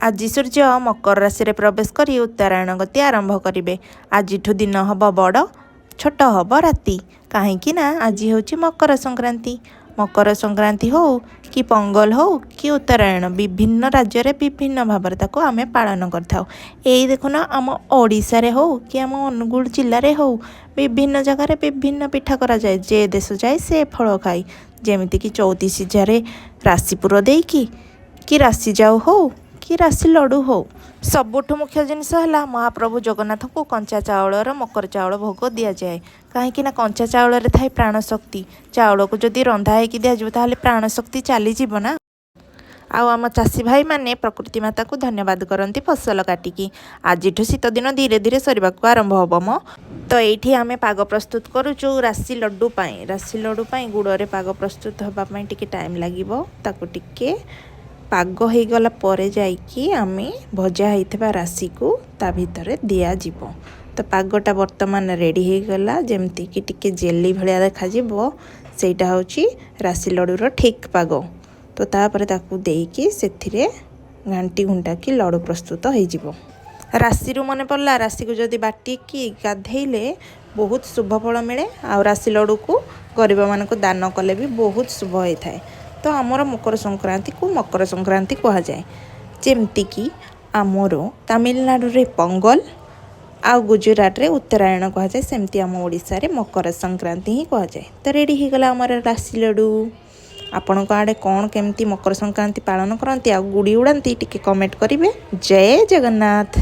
ଆଜି ସୂର୍ଯ୍ୟ ମକର ରାଶିରେ ପ୍ରବେଶ କରି ଉତ୍ତରାୟଣ ଗତି ଆରମ୍ଭ କରିବେ। ଆଜିଠୁ ଦିନ ହେବ ବଡ଼, ଛୋଟ ହେବ ରାତି। କାହିଁକି ନା ଆଜି ହେଉଛି ମକର ସଂକ୍ରାନ୍ତି। ମକର ସଂକ୍ରାନ୍ତି ହଉ କି ପୋଙ୍ଗଲ ହଉ କି ଉତ୍ତରାୟଣ, ବିଭିନ୍ନ ରାଜ୍ୟରେ ବିଭିନ୍ନ ଭାବରେ ତାକୁ ଆମେ ପାଳନ କରିଥାଉ। ଏଇ ଦେଖୁନ, ଆମ ଓଡ଼ିଶାରେ ହଉ କି ଆମ ଅନୁଗୁଳ ଜିଲ୍ଲାରେ ହଉ, ବିଭିନ୍ନ ଜାଗାରେ ବିଭିନ୍ନ ପିଠା କରାଯାଏ। ଯେ ଦେଶ ଯାଏ ସେ ଫଳ ଖାଇ। ଯେମିତିକି ଚଉତି ସିଝାରେ ରାଶି ପୁର ଦେଇକି କି ରାଶି ଯାଉ ହଉ କି ରାଶି ଲଡ଼ୁ ହଉ। ସବୁଠୁ ମୁଖ୍ୟ ଜିନିଷ ହେଲା, ମହାପ୍ରଭୁ ଜଗନ୍ନାଥଙ୍କୁ କଞ୍ଚା ଚାଉଳର ମକର ଚାଉଳ ଭୋଗ ଦିଆଯାଏ। କାହିଁକି ନା କଞ୍ଚା ଚାଉଳରେ ଥାଏ ପ୍ରାଣ ଶକ୍ତି। ଚାଉଳକୁ ଯଦି ରନ୍ଧା ହେଇକି ଦିଆଯିବ, ତାହେଲେ ପ୍ରାଣ ଶକ୍ତି ଚାଲିଯିବ ନା। ଆଉ ଆମ ଚାଷୀ ଭାଇମାନେ ପ୍ରକୃତି ମାତାକୁ ଧନ୍ୟବାଦ କରନ୍ତି ଫସଲ କାଟିକି। ଆଜିଠୁ ଶୀତ ଦିନ ଧୀରେ ଧୀରେ ସରିବାକୁ ଆରମ୍ଭ ହେବ ମ। ତ ଏଇଠି ଆମେ ପାଗ ପ୍ରସ୍ତୁତ କରୁଛୁ ରାଶି ଲଡ଼ୁ ପାଇଁ। ରାଶି ଲଡ଼ୁ ପାଇଁ ଗୁଡ଼ରେ ପାଗ ପ୍ରସ୍ତୁତ ହେବା ପାଇଁ ଟିକେ ଟାଇମ୍ ଲାଗିବ। ତାକୁ ଟିକେ ପାଗ ହେଇଗଲା ପରେ ଯାଇକି ଆମେ ଭଜା ହେଇଥିବା ରାଶିକୁ ତା ଭିତରେ ଦିଆଯିବ। ତ ପାଗଟା ବର୍ତ୍ତମାନ ରେଡ଼ି ହେଇଗଲା। ଯେମିତିକି ଟିକେ ଜେଲି ଭଳିଆ ଦେଖାଯିବ, ସେଇଟା ହେଉଛି ରାଶି ଲଡ଼ୁର ଠିକ୍ ପାଗ। ତ ତାପରେ ତାକୁ ଦେଇକି ସେଥିରେ ଘାଣ୍ଟି ଘୁଣ୍ଟାକି ଲଡ଼ୁ ପ୍ରସ୍ତୁତ ହେଇଯିବ। ରାଶିରୁ ମନେ ପଡ଼ିଲା, ରାଶିକୁ ଯଦି ବାଟିକି ଗାଧେଇଲେ ବହୁତ ଶୁଭ ଫଳ ମିଳେ। ଆଉ ରାଶି ଲଡ଼ୁକୁ ଗରିବମାନଙ୍କୁ ଦାନ କଲେ ବି ବହୁତ ଶୁଭ ହେଇଥାଏ। ତ ଆମର ମକର ସଂକ୍ରାନ୍ତିକୁ ମକର ସଂକ୍ରାନ୍ତି କୁହାଯାଏ। ଯେମିତିକି ଆମର ତାମିଲନାଡ଼ୁରେ ପୋଙ୍ଗଲ ଆଉ ଗୁଜୁରାଟରେ ଉତ୍ତରାୟଣ କୁହାଯାଏ, ସେମିତି ଆମ ଓଡ଼ିଶାରେ ମକର ସଂକ୍ରାନ୍ତି ହିଁ କୁହାଯାଏ। ତ ରେଡ଼ି ହେଇଗଲା ଆମର ରାଶି ଲଡ଼ୁ। ଆପଣଙ୍କ ଆଡ଼େ କ'ଣ କେମିତି ମକର ସଂକ୍ରାନ୍ତି ପାଳନ କରନ୍ତି ଆଉ ଗୁଡ଼ି ଉଡ଼ାନ୍ତି, ଟିକେ କମେଣ୍ଟ କରିବେ। ଜୟ ଜଗନ୍ନାଥ।